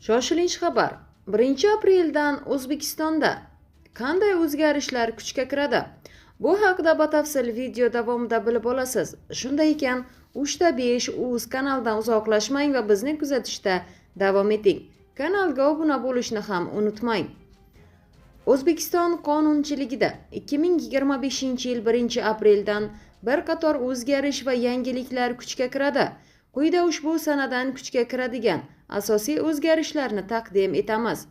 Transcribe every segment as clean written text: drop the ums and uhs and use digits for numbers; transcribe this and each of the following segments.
Shoshilinch xabar: 1-apreldan O'zbekistonda qanday o'zgarishlar kuchga kiradi? Bu haqida batafsil video davomida bilib olasiz. Shunday ekan, 3 5 uz kanalidan uzoqlashmang va bizni kuzatishda davom eting. Kanalga obuna bo'lishni ham unutmang. O'zbekiston qonunchiligida 2025-yil 1-apreldan bir qator o'zgarish va yangiliklar kuchga kiradi. Quyida ushbu sanadan kuchga kiradigan asosiy o'zgarishlarni taqdim etamiz.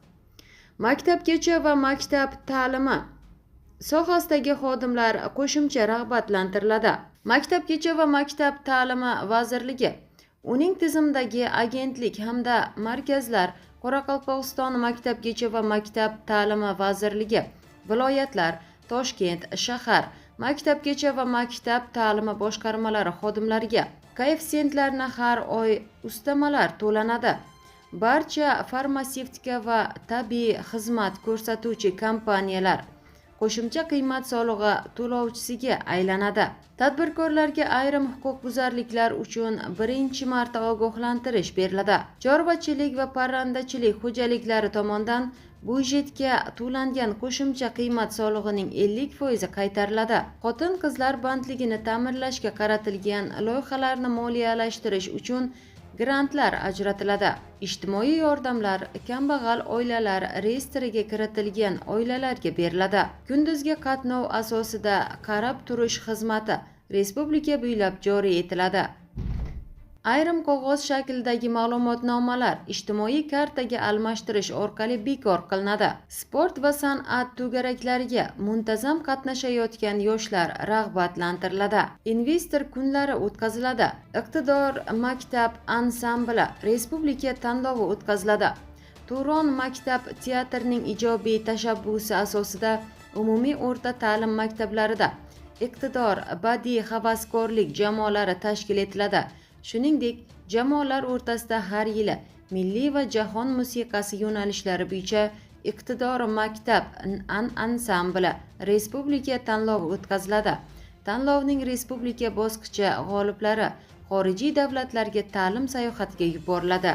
Maktabgacha va maktab ta'limi sohasidagi xodimlar qo'shimcha rag'batlantiriladi. Maktabgacha va maktab ta'limi vazirligi, uning tizimidagi agentlik hamda markazlar, Qoraqalpog'iston Maktabgacha va maktab ta'limi vazirligi, viloyatlar, Toshkent shahar maktabgacha va maktab ta'limi boshqarmalari xodimlariga koeffitsiyentlarni har oy ustamalar to'lanadi. Barcha farmatsevtika va tabiiy xizmat ko'rsatuvchi kompaniyalar qo'shimcha qiymat solig'i to'lovchisiga aylanadi. Tadbirkorlarga ayrim huquqbuzarliklar uchun birinchi marta ogohlantirish beriladi. Chorvachilik va parrandachilik xo'jaliklari tomonidan byudjetga to'langan qo'shimcha qiymat solig'ining 50 foizi qaytariladi. Xotin qizlar bandligini ta'minlashga qaratilgan loyihalarni moliyalashtirish uchun grantlar ajratiladi. Ijtimoiy yordamlar kambag'al oilalar reyestriga kiritilgan oilalarga beriladi. Kunduzgi qatnov asosida qarab turish xizmati respublika bo'ylab joriy etiladi. Ayrim qog'oz shaklidagi ma'lumotnomalar ijtimoiy kartaga almashtirish orqali bekor qilinadi. Sport va san'at to'garaklariga muntazam qatnashayotgan yoshlar rag'batlantiriladi. Investor kunlari o'tkaziladi. Iqtidor maktab ansambli respublika tanlovi o'tkaziladi. Turon maktab teatrining ijobiy tashabbusi asosida umumiy o'rta ta'lim maktablarida Iqtidor badiiy havaskorlik jamoalari tashkil etiladi. Shuningdek, jamoalar o'rtasida har yili milliy va jahon musiqasi yo'nalishlari bo'yicha Iqtidor maktab ansambli respublika tanlovi o'tkaziladi. Tanlovning respublika bosqichi g'oliblari xorijiy davlatlarga ta'lim sayohatiga yuboriladi.